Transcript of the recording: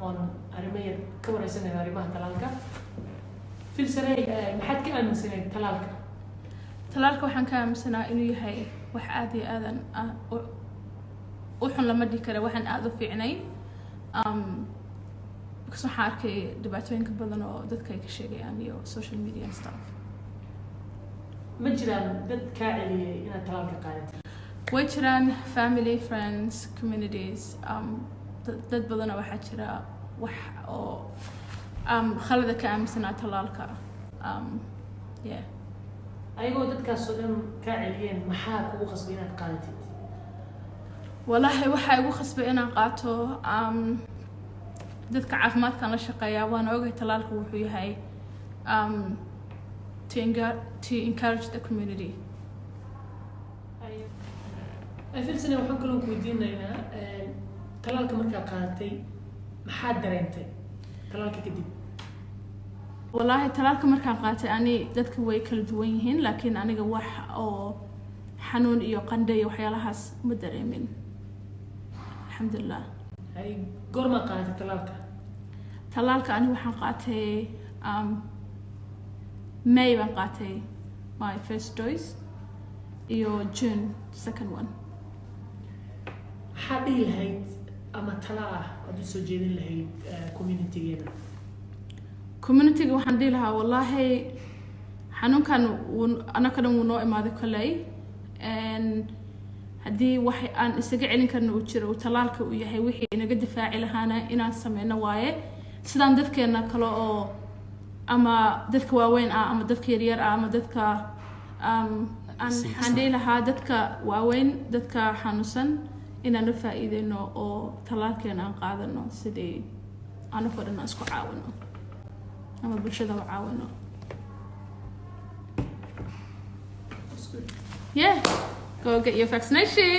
Oon arrimo yar ka wareysanayna arrimaha talaalka. Filsaney, maxaad ka aaminsaneyd talaalka? Talaalka waxaan ka aaminsanaa inuu yahay wax aada iyo aadan ah u xun, lama dhihi kara, waxaan aada u fiicnayn, because waxaan arkay dhibaatooyinka badan oo dadka ay ka sheegayaan iyo social media and stuff. Ma jiraan dad kaa celiyay inaad talaalka qaadatid? Way jiraan, family, friends, communities, dad badana waxaa jira wax oo khalada ka aaminsanaa talaalka, yeah. Ayagoo dadkaasoo dhan kaa celiyeen, maxaa kugu qasbay inaad qaadatid? Walaahi, waxaa igu khasbay inaan qaato, dadka caafimaadkan la shaqeeyaa, waana ogahay talaalka wuxuu yahay, to encourage the community. Filsane, waxaan kaloo ku weydiinaynaa, talaalka markaa qaadatay, maxaad dareentay talaalka kadib? Walaahi, talaalka markaan qaatay, ani dadka way kala duwan yihiin, laakiin aniga wax oo xanuun iyo qandho iyo waxyaalahaas ma dareemin, alxamdulilah. Hay, goormaa qaadatay talaalka? Talaalka ani waxaan qaatay May baan qaatay my first dose iyo June second one. Maxaad dhihi lahayd ama tala ah aad usoo jeedin lahayd communitygeena? Communityga waxaan dhihi lahaa, wallaahi, xanuunkan wuu anaka dhan wuu noo imaaday koley. Haddii wax aan isaga celin karna uu jiro, uu talaalka uu yahay wixii inaga difaaci lahaana, inaan sameyno waaye, sidaan dadkeena kale oo ama dadka waaweyn ah ama dadka yaryar ah ama dadka waxaan dhihi lahaa dadka waaweyn, dadka xanuunsan, inaan u faa'iideyno oo talaalkeena aan qaadano, sidii anagoo dhan aan isku caawino ama bulshada u caawino. Yeah, go get your vaccination.